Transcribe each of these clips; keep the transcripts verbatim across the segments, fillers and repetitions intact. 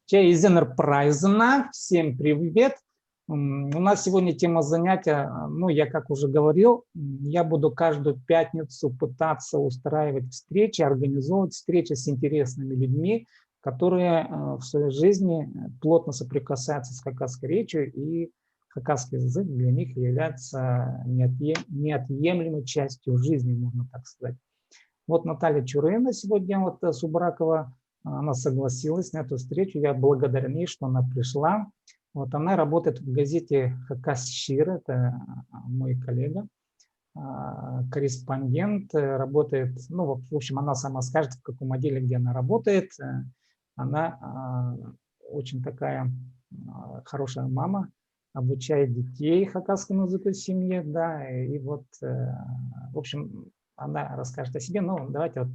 Че изеннер прайзына, всем привет. М, у нас сегодня тема занятия, а, ну, я как уже говорил, м, я буду каждую пятницу пытаться устраивать встречи, организовывать встречи с интересными людьми, которые, э, в своей жизни, э, плотно соприкасаются с хакасской речью, и хакасский язык для них является неотъем-, неотъемлемой частью жизни, можно так сказать. Вот Наталья Чураевна сегодня, вот, э, Субракова, она согласилась на эту встречу. Я благодарен ей, что она пришла. Вот она работает в газете «Хакас чир», это, а, мой коллега, а, корреспондент, э, работает, ну, вот, в общем, она сама скажет, в каком отделе, где она работает. Э, она, а, очень такая, а, хорошая мама, обучает детей хакасскому языку в семье, да, и вот, э, в общем, она расскажет о себе, но давайте вот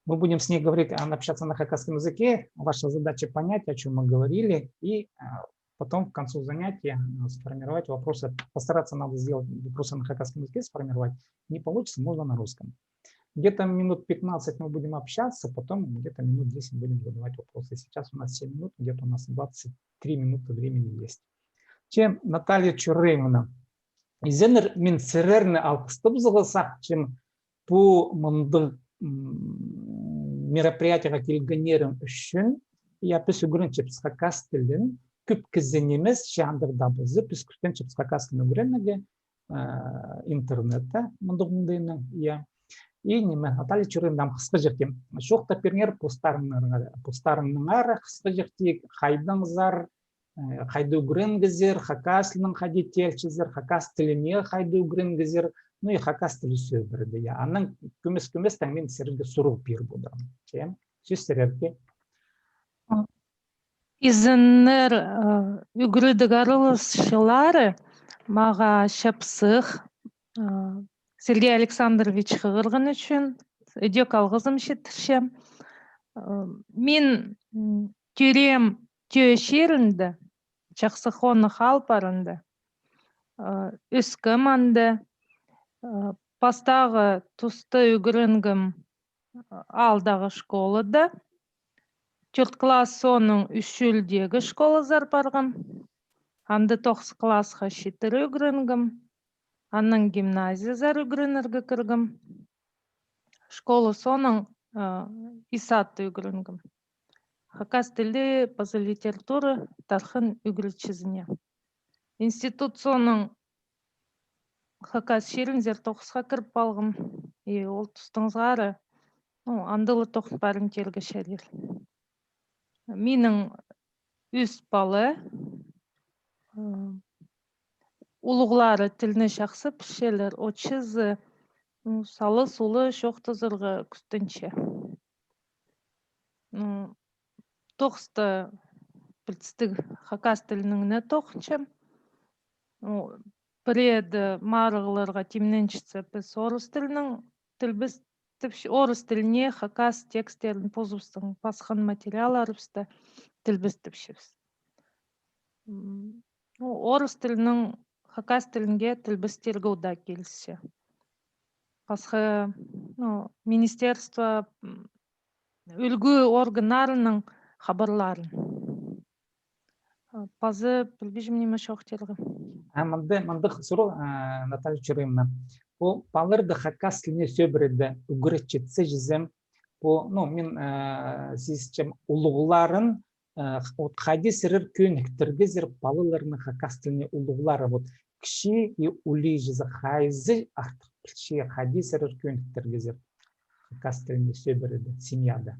мы будем с ней говорить, а, общаться на хакасском языке. Ваша задача понять, о чем мы говорили, и, а, потом к концу занятия, а, сформировать вопросы. Постараться надо сделать вопросы на хакасском языке, сформировать. Не получится, можно на русском. Где-то минут пятнадцать мы будем общаться, потом где-то минут десять будем задавать вопросы. Сейчас у нас семь минут, где-то у нас двадцать три минуты времени есть. Че, Наталья Чураевна, изеннер, мин сірерні алғыстабызарға сағынчам, пу мындағ, м, мероприятиеге килгеннерің ӱчӱн. Я, піс ӱгренчебіс хакас тілін, кӧп кізі нимес, че андағ даа полза, піс кӱстенчебіс хакас тілін ӱгренерге, э, интернетте, мындағ оңдайнаң, я. И ниме, Наталья Чураевна, хысхаҷахти чоохтап пиріңер постарыңар, постарыңар хысхаҷахти, хайдаңзар, э, хайди ӱгренгезер, хакас тілінең хайди теелчезер, хакас тіліне хайди ӱгренгезер, ну и хакас тілі сӧбіреде, я. Анаң кӧмес-кӧместең мин сірерге сурығ пиріп одырам. Че, сӧс сірерге. Изеннер, э, ӱгредіг араласчылары, мағаа чапсых, э, Сергей Александрович хығырған ӱчӱн ідӧк алғызым читірчем. Э, мин, м, тӧреем Тӧӧ чирінде, чахсы хонығ аал парында, э, ӧскем анда, э, пастағы туста ӱгренгем аалдағы школада. Тӧрт класс соонаң Ӱс Чӧлдегі школазар парғам. Анда тоғыс классха читіре ӱгренгем. Анаң гимназиязар ӱгренерге кіргем. Школа соонаң, а, ИСАТта ӱгренгем. Хакас тілі паза литература тархын ӱгретчізіне. Институт соонаң Хакас чирінзер тоғысха кіріп алғам. И ол тустаңзар, ну, анда ла тоғын парим тирге чарир. Минің ӱс пала, ы, улуғлары тілні чахсы пілчелер, отчызы, ну, сала-сула чоохтазарға кӱстенче. Ну, тоғыста пілдістіг хакас тілінең не тоғынчам. Ну, пірееде марығларға тимненчетсе, піс орыс тілінең тілбестепч-, орыс тіліне хакас текстерін позыбыстың пасхан материалларыбысты тілбестепчебіс. М, ну, орыс тілінең хакас тілінге тілбестерге удаа килісче. Пасха, ну, министерство, м, ӱлгӱ органнарының хабарларын. А, пазы пілбинчем ниме чоохтирға. А, мында, мындағ сурығ, а, Наталья Чураевна. Пу палаларды хакас тіліне сӧбіреде ӱгретчетсе чізе, пу, ну, мин, а, сизінчем, улуғларын, а, х-, вот хайди сірер кӧніктіргезер палаларны хакас тіліне, улуғлары, вот, кічіг и улуғ чізе, хайзы артых пілче, хайди сірер кӧніктіргезер хакас тіліне сӧбіреде семьяда.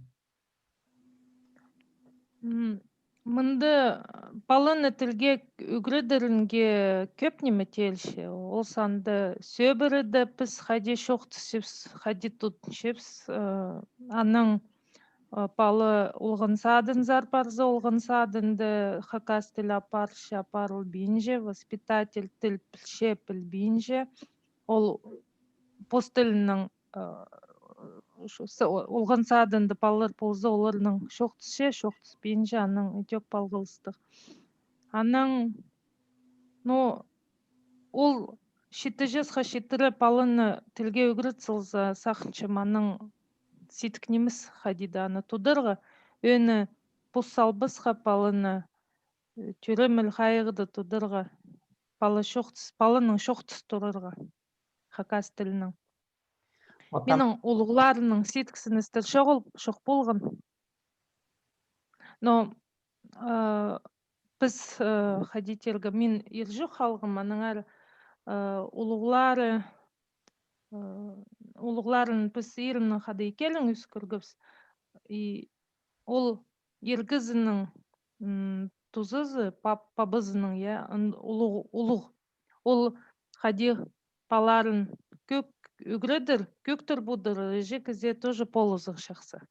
М, мында, э, паланы тілге ӱгредерге кӧп ниме теелче. Ол санда сӧбіреде піс хайди чоохтасчабыс, хайди тудынчабыс, э, анаң, э, пала олған садынзар парза, олған садында хакас тілі апарча, апарылбинча, воспитатель тіл пілче, пілбинче. Ол пос тілінең, э, шу-, с-, о-, олған садында палалар полза, оларнаң чоохтасча, чоохтаспинча, анаң ідӧк палғалыстығ. Анаң, ну, ол читі часха читіре паланы тілге ӱгрет салза, сағынчам, анаң сидік нимес хайди даа аны тударға. Ӧӧні пос салбасха паланы, э, тӧреміл хайығда тударға, пала чоохтас, паланың чоохтас турарға хакас тілінең. Минің улуғларымның сидіксіністер чоғыл, чох полған. Но, э, піс, э, хайди тирге, мин ир чох халғам, аннаңар, э, улуғлары, э, улуғларын піс ирімнең хада икелең ӧскіргебіс. И ол ир кізінің, м, тузазы, паб-, пабазының, я, ан-, улуғ, улуғ. Ол хайди палаларын кӧк-, ӱгредер, кӧктір пудыр, іҷе кізее тоже полызығ чахсы.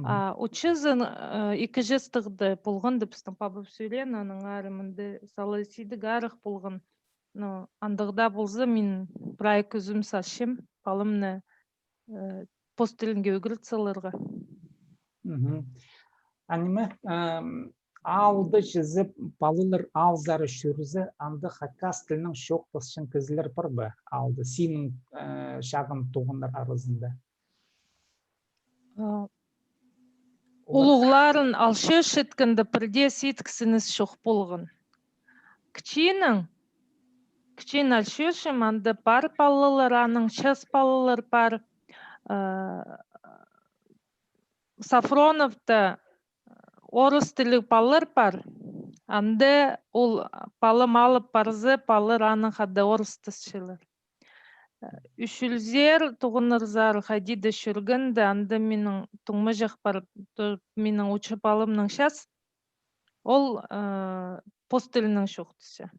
А учызын, э, ікі частығда полған даа пістің пабабыс ӱреен, аннаңар мында сала сидік арах полған. Но андағ даа полза, мин прай кӱзім салчам, паламны, э, пос тілінге ӱгрет саларға. А ниме, ам, аалда чізе, палалар аалзар чӧрзе, анда хакас тілінең чоохтасчаң кізілер пар ба? Аалда, синің, э, чағын туғаннар аразында. Улуғларын ал чӧрчеткенде пірдее сидіксініс чох полған. Кічиинең, кічиин ал чӧрчем, анда пар палалар, аның час палалар пар, э, Сафроновта орыс тілліг палалар пар. Анда ол палам алып парза, палалар аның хада орыстасчалар. Ӱчӱлзер, туғаннарзар хайди-да чӧргенде, анда минің туңмаҷах пар, то, минің учы паламның час, ол, э, пос тілінең чоохтасча.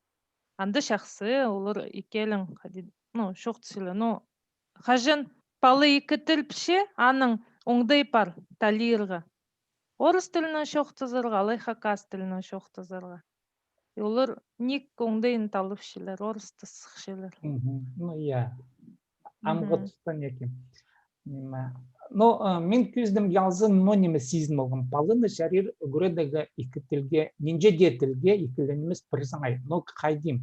Анда чахсы, олар икелең хайди, ну, чоохтасчалар. Ну, хаҷан пала ікі тіл пілче, аның оңдай пар талирға. Орыс тілінең чоохтазарға, алай хакас тілінең чоохтазарға. И олар ниик оңдайын талапчалар, орыстасчалар. Ну, я. Аңғыт тустан яки. Ниме. Ну, э, мин кӧзідімге алза, ну, ниме сизін полғам. Паланы чарир ӱгредерге ікі тілге, нинҷе дее тілге, ікілең нимес, пірсінең ай. Ну, хайди.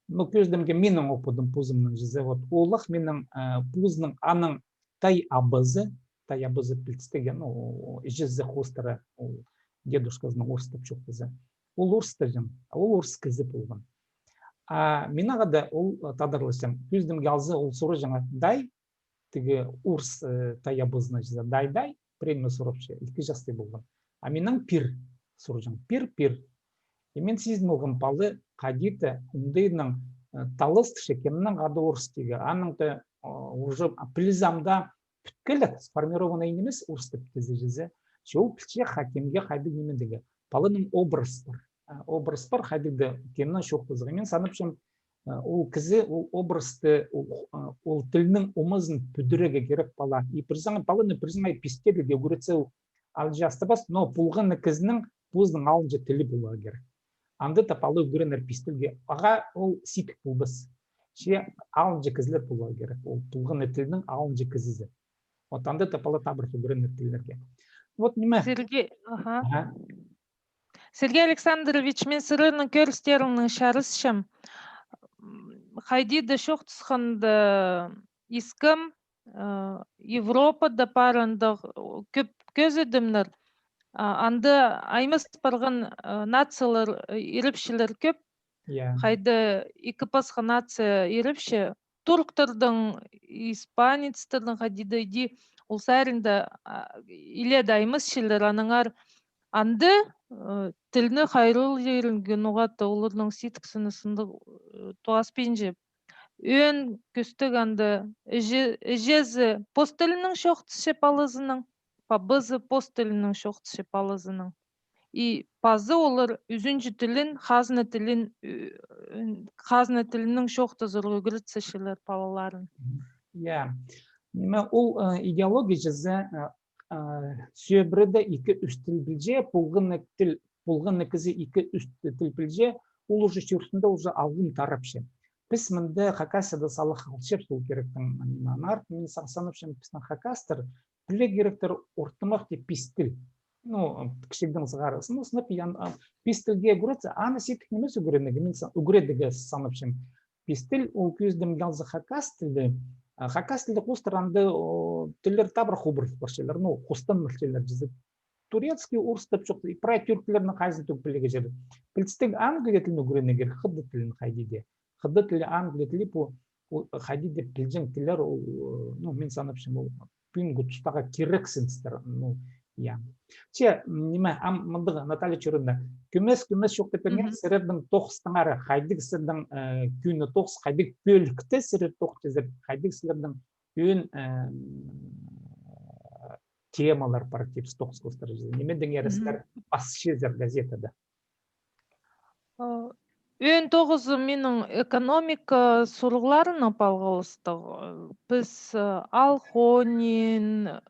Ну, кӧзідімге минің опыдым позымның чізе. Вот, олох минің, э, позының аның тай абазы, тай абазы пілдістіг, ну, іҷезі хоостыра, ол дедушказының орыстап чоохтаза. Ол орыстаҷаң, а ол орыс кізі полған. А мин ағаа даа ол, э, тадарласчаң. Кӧзідімге алза, ол сурҷаң дай, тігі орыс, э, тай абазына чізе, дай, дай, пірее ниме сурапча, ікі частығ полған. А минің пир сурҷаң, пир, пир. И мин сизін полғам, пала хайди-да оңдайнаң, э, таластыхча, кемнең хада орыс тигі. Анаң даа, э, уже, а, пілізі ам даа пӱткелек, сформированный нимес, орыстап тізе чізе. Че ол пілче ха кемге хайди ниме тігі. Паланың образ пар. А, образ пар, хайди-да кемнең чоохтазарға. Мин санапчам, а, ол кізі, ол образты, ол, а, ол тілнің омазын пӱдірерге кирек пала. И пірсінең, паланы пірсінең пистелерге ӱгретсе, ол алҷастабас, но полған на кізінің позының алынҷа тілі поларға кирек. Анда даа пала ӱгренер пистелге, ағаа ол сидік полбас. Че алынҷа кізілер поларға кирек. Ол полған на тілнің алынҷа кізізі. Вот анда даа пала табырах ӱгренер тіллерге. Вот ниме. Сергей, аха. Аха. Сергей Александрович, мин сірернің кӧрістеріңнең чарасчам. М, хайди-да чоохтасханда, искем, э, Европада пар андағ, о, кӧп кӧзідімнер. А, анда аймас парған, э, нациялар, э, ирепчілер кӧп. Я. Хайда ікі пасха нация ирепче. Турктарның, испанецтернің, хайди-да, иди, ол саринда, а, иледе аймасчалар, аннаңар анда, э, тілні хайраллирға ноға-да оларның сидіксінізі, э, туаспинча. Ӧӧн кӧстіг анда іҷе-, іҷезі пос тілінең чоохтасча палазынаң, пабазы пос тілінең чоохтасча палазынаң. И пазы олар ӱзінҷі тілін, хазна тілін, ӱ-, хазна тілінең чоохтазарға ӱгретчелер палаларын. Я. Ниме, ол, э, идеология чізе, э, э, сӧбіреде ікі-ӱс тіл пілче, полған на тіл, полған на кізі ікі-ӱс тіл пілче, ол уже чуртында уже алғым тарапча. Піс мында Хакасияда салых алчабыс ол киректең, ниме, аннаңар мин сағынчам, пістің хакастар пілерге киректер ортымах тее пис тіл. Ну, кічігдең сығара. Ну, сынап, ян-, а, пис тілге ӱгретсе, аны сидік нимес ӱгренерге, мин са-, ӱгредерге санапчам. Пис тіл, ол кӧзідімге алза хакас тілі. А хакас тілі хоостыра анда, о, тіллер табырах обырып парчалар, ну, хостан парчалар чізе. турецкий, орыстап чох, и прай тюрклернің хайзын тӱгӱл пілерге чарир. Пілдістіг, англия тілін ӱгренерге кирек, хыдат тілін хайди даа. Хыдат тілі, англия тілі, пу, пу хайди даа пілҷең тіллер, ол, ну, мин санапчам, ол пӱӱнгі тустағы кирексіністер, ну, я. Че, ниме, ам мындағ, Наталья Чуровна, кӧмес, кӧмес чоохтап пиріңер, сірернің тоғыстаңар, хайдағ сірернің, э, кӧні тоғыс, хайдағ пӧлікте сірер тоғынчазар, хайдағ сірернің ӧӧн, э, темалар пар тіп тоғыс кӧзіт. Нимедеңер сірер пасчазар газетада? Э, ӧӧн тоғызы минің экономика сурығларына палғалыстығ. Піс, э, аал хонин,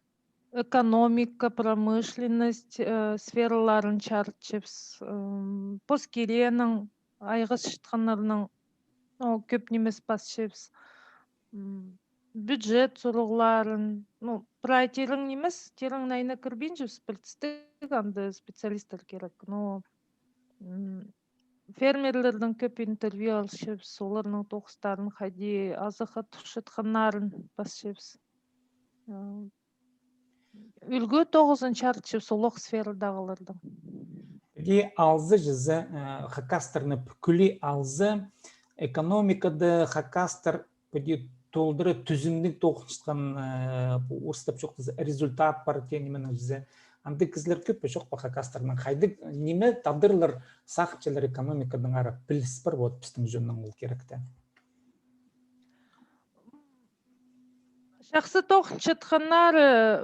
экономика, промышленность, э, сфераларын чарытчабыс, м, пос киренің айғасчатханнарның, ну, кӧп нимес пасчабыс. М, бюджет сурығларын, ну, прай тирең нимес, тирең найына кірбинчебіс, пілдістіг, анда специалисттер кирек. Но, м, фермерлердең кӧп интервью алчабыс, оларның тоғыстарын, хайди азахха турчатханнарын пасчабыс. Э, ӱлгӱ тоғызын чарытчабыс олох сферадағыларның. Піди алза чізе, э, хакастарны пӱкӱле алза, экономикада хакастар піди толдыра тӱзімніг тоғынчатхан, э, пу орыстап чоохтаза, результат пар теен нименің чізе. Андағ кізілер кӧп пе, чох па хакастарның? Хайдағ, ниме тадарлар сағынчалар экономикадаңар, піліс пар, вот, пістің чонның ол киректе. Чахсы тоғынчатханнары,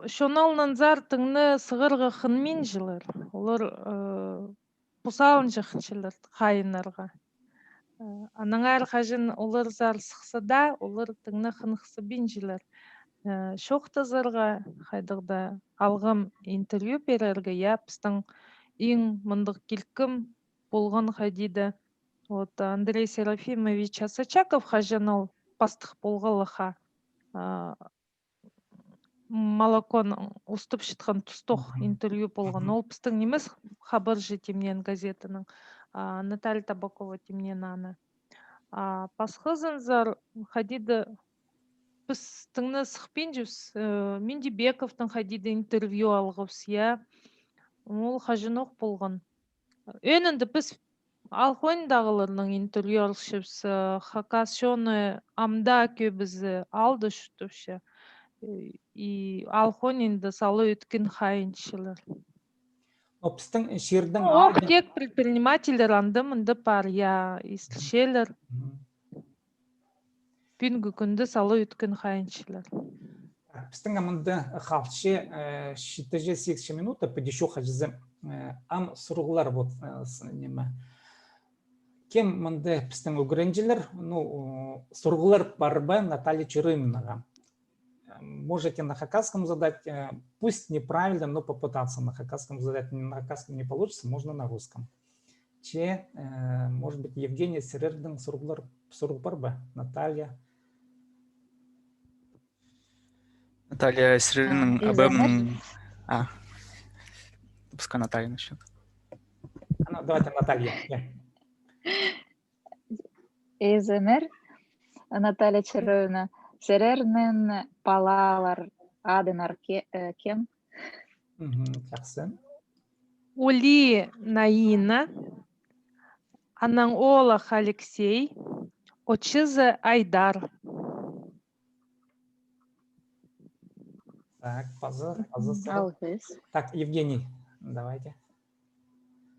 э, чон алнынзар тың на сығарға хынминчалар. Олар, э, пу салынҷа хынчалар хайынарға. Э, аннаңар хаҷан оларзар сыхса даа, олар тың на хынығсабинчалар. Э, чоохтазарға, хайдағ даа алғам интервью пирерге, я, пістің иң мындағ килкім полған хайди даа. Вот, Андрей Серафимович Асочаков, хаҷан ол пастых полғалаха, а, молоконы устапчатхан тустох интервью полған. Ол пістің нимес, «Хабарҷы» тимнеен газетаның, а, Наталья Табакова тимнеен аны. А пасхазынзар хайди даа піс тың на сыхпинчабыс, э, Миндибековтың хайди даа интервью алғабыс, я. Ол хаҷанох полған. Ӧӧнінде піс аал хониннағыларның интервью алчабыс, э, хакас чоны ам даа кӧбізі аалда чуртапча. Э, и аал хонинда сала ӧткін хайынчалар. Но пістің чирдің... Ну, ох, тек предпринимательлер анда-мында пар, я, истілчелер. Пӱӱнгі кӱнде сала ӧткін хайынчалар. Так, пістің мында халча, э, читіҷе, сигізҷе минута, піди чоохтаза, э, ам сурығлар, вот, э, с-, ниме. Кем мында пістің ӱгренҷілер, ну, о, сурығлар пар ба Наталья Чуровнаға? Э, можете на хакасском задать, э, пусть неправильно, но попытаться на хакасском задать. На хакасском не получится, можно на русском. Че, э, может быть, Евгений, сірернің сурығлар, сурығ пар ба? Наталья? Наталья, сірернің... А, Изенер? Абемнің, а, пускай Наталья начнёт. А, ну, давайте Наталья, я. Изенер, Наталья Чаровна, сірернің палалар адыңар ке-, э, кем? Мгм, чахсы. Ули Наина, анаң оолах Алексей, отчызы Айдар. Так, пазы, пазы сыры. Алғыс. Так, Евгений, давайте.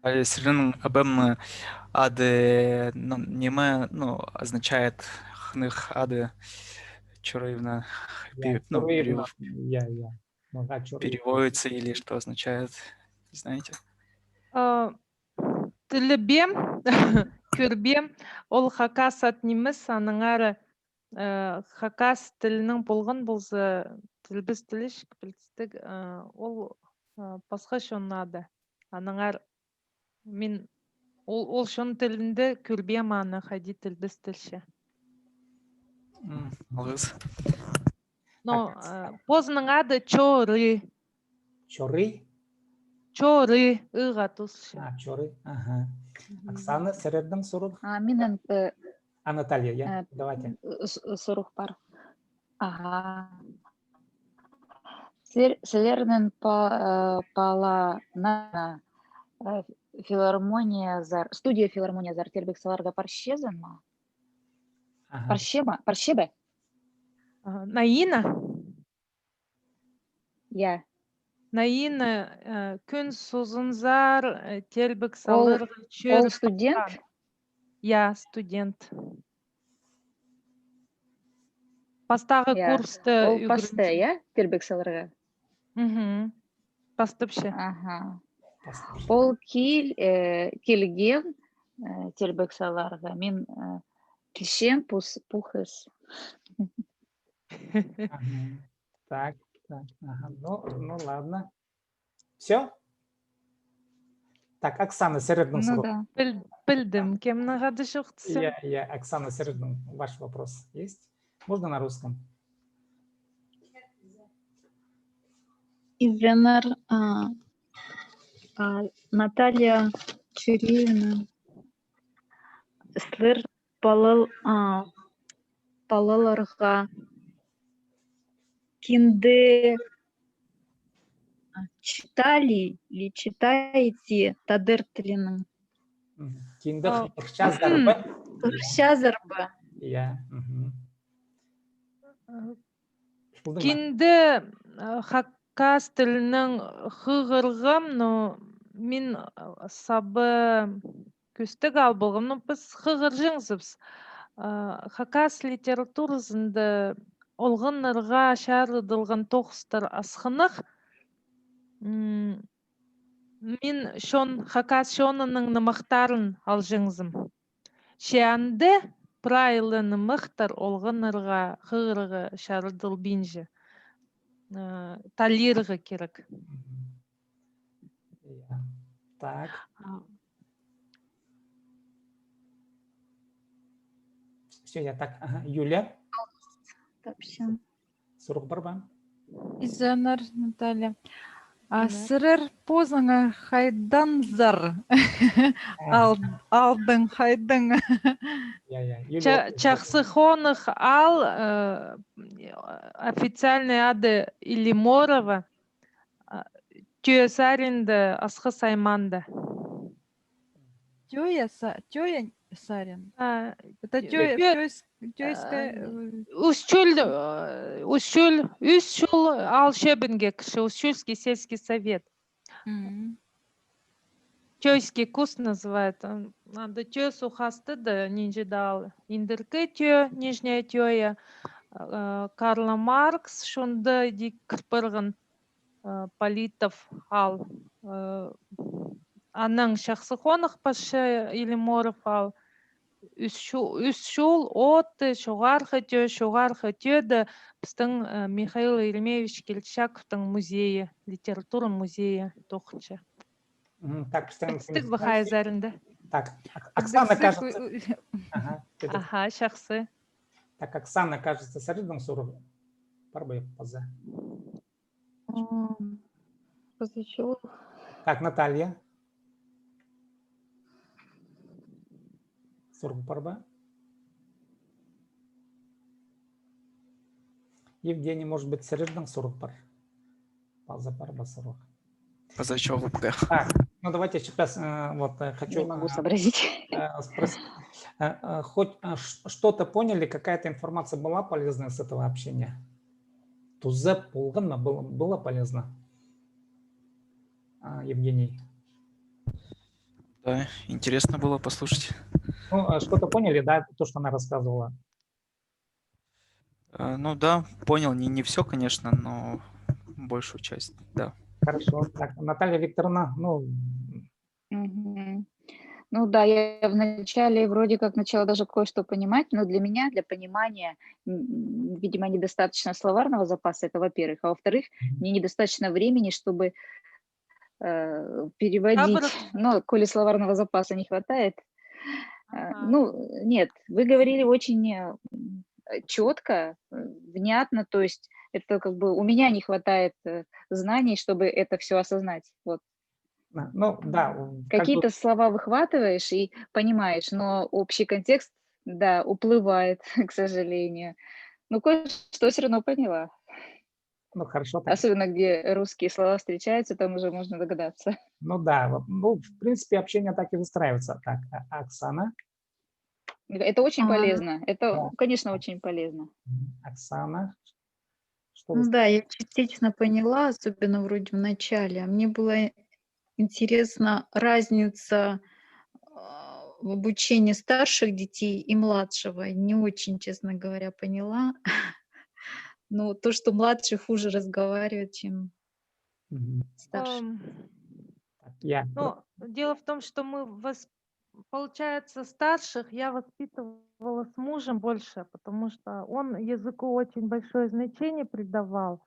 А сірернің абам, э, ады, ну, ниме, ну, означает, хынығ ады Чуровна, я, пе-, ну, Чуровна, перев-, я, я. Мағаа Чуровна. Переводится или что означает, не знаете? А, тілібем, кӧрбеем, ол хакас ат нимес, аннаңар, э, хакас тілінең полған полза, тілбес тіл ишкі пілдістіг, э, ол, э, пасха чон ады. Аннаңар мин ол, ол чон тілінде кӧрбеем аны, хайди тілбес тілче. М, алғыс. Но, так, э, позының ады Чоры. Чоры? Чоры, ыға тусча. А, Чоры, аха. Мгм. Оксана, сірернің сурығ? А, минің, э, а, Наталья, я, э, давайте. С-, с-, сурығ пар. Аха. Сілер, сілернің па-, э, палаңар, э, филармониязар, студия филармониязар теелбек саларға парчазың ма? Аха. Парча ма? Парча ба? А, Наина? Я. Наина, э, кӱн созынзар, э, теелбек саларға чӧріп. Ол студент? Я, студент. Пастағы курста. Ол паста, я, теелбек саларға? Мгм. Пастапча. Аха. Ол кил-, э, килген, э, теелбек саларға. Мин, э, пілчем, пу хыс. Аха. Так, так, аха. Ну, ну ладно. Всё? Так, Оксана, сірернің сурығ. Ну да. Піл-, пілдім, кемнің ады чоохтаза. Я, я, Оксана, сірернің, ваш вопрос есть? Можно на русском? Изеннер, а, а, Наталья Чуриевна, сірер палал-, а, палаларға кинде, а, читали ли читаете тадар тілінең? Мгм. Кинде хығырчазар ба? Хығырчазар ба? Я. Мгм. Кинде, э, хакас тілінең хығырғам, но мин, э, саба кӧстіг аал полғам, но піс хығырҷаңзыбыс. Э, хакас литературазында олғаннарға чарыдылған тоғыстар асхынах. М, мин чон, хакас чонының нымахтарын алҷаңзым. Че анда прай ла нымахтар олғаннарға хығырарға чарыдылбинча, э, талирға кирек. Мгм. Я. Так. А. Всё, я так. Ага. Юлия? Тапчам. Сурығ пар ба? Изеннер, Наталья. А сірер позыңар хайданзар? А. Ал-, алдың хайдаң? Я, я. Ча-, Чахсы Хоных аал, э, официальный ады Илиморово. А, Тӧӧ саринда, Асхыс аймаанда. Тӧӧ са-, Тӧӧ сарин. А, это тё-, тё-, тёс-, тёска, э, Ӱс чӱл, э, ӱс чӱл, ӱс чӱл аал чӧбінге кірче, Ӱс чӱльский сельский совет. Мгм. Тёйский кус называют. Анда Тӧӧ суғ хастыда, нинҷе-де аал. Индіркі Тӧӧ, Нижняя Тёя, э, Карла Маркс, шунда иди кір парған. Э, Политов аал, э, анаң Чахсы Хоных пасча Илиморов аал. Ӱс чӱ-, ӱс чӱл Оты, Чоғархы Тӧӧ, Чоғархы Тӧӧде пістің, э, Михаил Еремеевич Кильчичаковтың музейі, литература музейі тоғынча. Мгм, так, пістің кӧстіг Бахай азарында. Так, Ок-, Оксана, кажется. Ага, чахсы. Так, Оксана, кажется, сірернің сурығ пар ба, паза? М, позы чоғыл. Так, Наталья. Сурығ пар ба? Евгений, может быть, сірернің сурығ пар? Паза пар ба сурығ? Паза чоғыл пар. Так, ну давайте сейчас, э, вот, э, хочу, не могу, э, сообразить. Э, спрос-, э, э, хоть, э, ш-, что-то поняли, какая-то информация была полезная с этого общения? Туза полған ма, было, было полезно? А, Евгений. Да, интересно было послушать. Ну, а что-то поняли, да, то, что она рассказывала? Э, ну да, понял, не, не всё, конечно, но большую часть, да. Хорошо. Так, Наталья Викторовна, ну, Мгм. Ну да, я вначале вроде как начала даже кое-что понимать, но для меня, для понимания, м, видимо, недостаточно словарного запаса, это во-первых. А во-вторых, мгм, мне недостаточно времени, чтобы, э, переводить. Ну, коли словарного запаса не хватает. Э, ага, ну, нет, вы говорили очень, э, м, чётко, э, внятно, то есть это как бы у меня не хватает, э, знаний, чтобы это всё осознать. Вот. А, ну, да, м, как бы какие-то слова выхватываешь и понимаешь, но общий контекст, да, уплывает, к сожалению. Ну, кое-что всё равно поняла. Ну, хорошо так. Особенно, где русские слова встречаются, там уже можно догадаться. Ну да, вот, ну, в принципе, общение так и выстраивается. Так, а, Оксана? Это очень полезно. Это, конечно, очень полезно. Оксана? Что вы... Ну да, я частично поняла, особенно вроде в начале. А мне было интересна разница, а, в обучении старших детей и младшего. Не очень, честно говоря, поняла. Ну, то, что младший хуже разговаривает, чем старший. Эм, так, я... Ну, дело в том, что мы вос-, получается, старших я воспитывала с мужем больше, потому что он языку очень большое значение придавал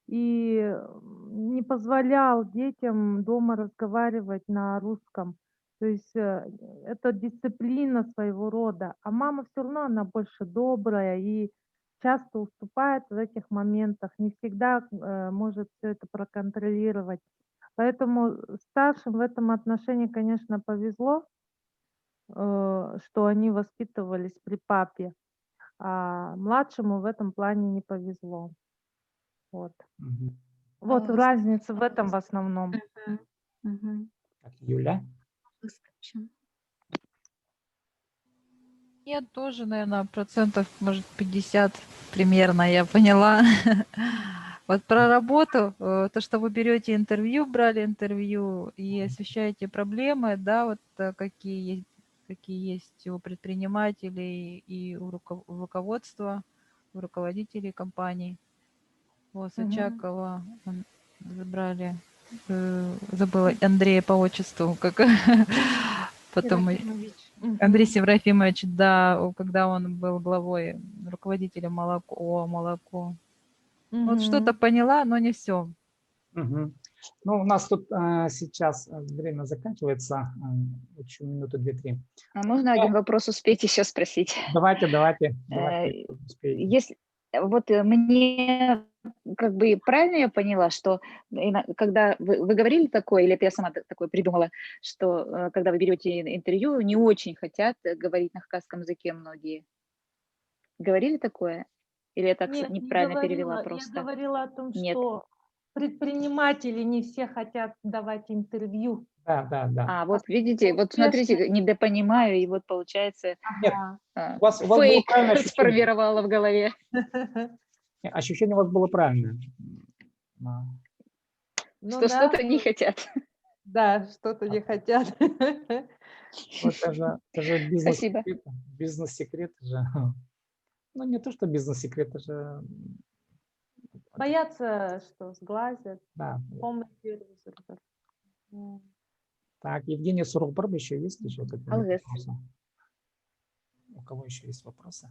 и, м, не позволял детям дома разговаривать на русском. То есть, э, это дисциплина своего рода. А мама всё равно, она больше добрая и часто уступает в этих моментах, не всегда, э, может всё это проконтролировать. Поэтому старшим в этом отношении, конечно, повезло, э, что они воспитывались при папе, а младшему в этом плане не повезло. Вот. Мгм. Вот разница в этом в основном. Мгм. Мгм. Так, Юля? Выступим. Я тоже, наверное, процентов, может, пятьдесят примерно я поняла. Вот про работу, э, то, что вы берёте интервью, брали интервью и освещаете проблемы, да, вот, э, какие есть, какие есть у предпринимателей и у руко-, у руководства, у руководителей компаний. Вот, Сачакова, забрали. Э, забыла Андрея по отчеству, как потом и Серафимович. Мгм. Андрей Серафимович, да, у-, когда он был главой, руководителем молоко, о, молоко. Вот что-то поняла, но не всё. Мгм. Ну, у нас тут, э, сейчас, э, время заканчивается, э, ещё минуты две-три. А можно один вопрос успеть ещё спросить? Давайте, давайте, давайте, э, успеете. Если, вот, э, мне, как бы, правильно я поняла, что ина-, когда вы, вы говорили такое, или это я сама т-, такое придумала, что, э, когда вы берёте ин-, интервью, не очень хотят, э, говорить на хакасском языке многие? Говорили такое? Или я так с-, неправильно перевела просто? Нет, не говорила. Я говорила о том, что предприниматели не все хотят давать интервью. Да, да, да. А, вот видите, вот смотрите, недопонимаю, и вот получается, фейк сформировала в голове. Нет, у вас, у вас было правильное ощущение. Не, ощущение у вас было правильное. Да. Ну да. Что что-то не хотят. Да, что-то не хотят. Вот это же, это же бизнес-секрет, бизнес-секрет же. Ну, не то, что бизнес-секрет, это же, м, боятся, что сглазят, да, да, помощь берут. Так, Евгения, сурығ пар ба, ещё есть ещё какие-нибудь вопросы? У кого ещё есть вопросы?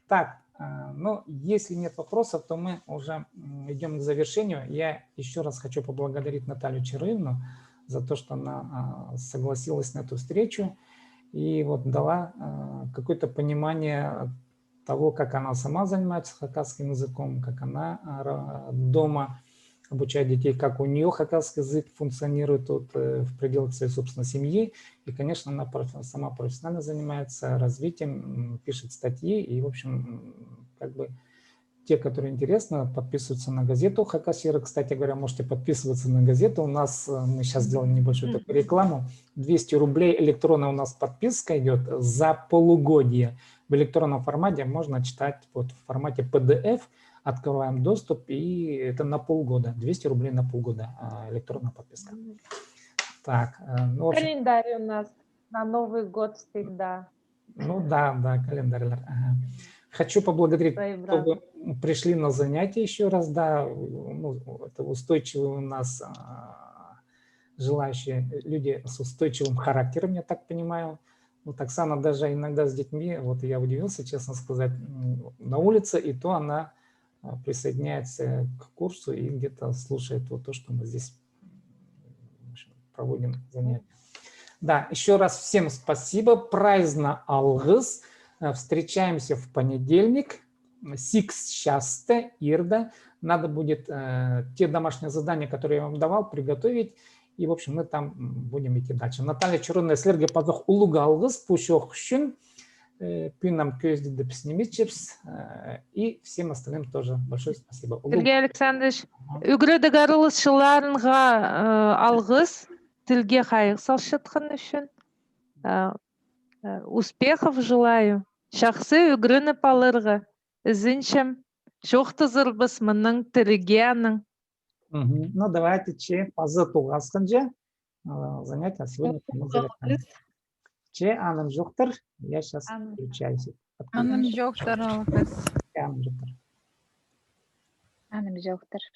Так, э, ну, если нет вопросов, то мы уже, м, идём к завершению. Я ещё раз хочу поблагодарить Наталью Чаруевну за то, что она, а, согласилась на эту встречу и вот дала, а, какое-то понимание того, как она сама занимается хакасским языком, как она, а, ра-, дома обучает детей, как у неё хакасский язык функционирует вот, э, в пределах своей собственной семьи. И, конечно, она проф-, сама профессионально занимается развитием, м, пишет статьи. И, в общем, м, как бы те, которые интересно, подписываются на газету «Хакас Иры». Кстати говоря, можете подписываться на газету. У нас, э, мы щас сделаем небольшую такую рекламу. Двести рублей электронная у нас подписка идёт за полугодие. В электронном формате можно читать вот в формате P D F. Открываем доступ, и это на полгода. Двести рублей на полгода, а, электронная подписка. Мгм. Так, э, ну, в общем, календарь у нас на Новый год всегда. Ну да, да, календарь. Ага. Хочу поблагодарить, что вы пришли на занятие ещё раз, да, ну, это устойчивые у нас, а, желающие, люди с устойчивым характером, я так понимаю. Вот Оксана даже иногда с детьми, вот я удивился, честно сказать, м, на улице, и то она, а, присоединяется к курсу и где-то слушает вот то, что мы здесь, м, в общем, проводим занятия. Да, ещё раз всем спасибо, прайзына алғыс. Э, встречаемся в понедельник, м, сигіс часта, ирде. Надо будет, э, те домашние задания, которые я вам давал, приготовить. И, в общем, мы там, м, будем идти дальше. Наталья Чаруевна, сірерге пазох улуғ алғыс пу чоох ӱчӱн. Э, пӱӱн ам кӧзідібіс ниме итчебіс, э, и всем остальным тоже большое спасибо. Улуғ Сергей Александрович, ӱгредіг араласчыларыңа, э, алғыс, тілге хайығ салчатхан ӱчӱн. Э, э, успехов желаю. Чахсы ӱгреніп аларға. Ізінчем, чоохтазарбыс мының тіріге анаң. Мгм. Ну, давайте че паза тоғасханҷа, а, занятие сегодня мы завершаем. Че аның чоохтар, я сейчас включаюсь. Аның чоохтар, алғыс. Че аның чоохтар. Аның чоохтар.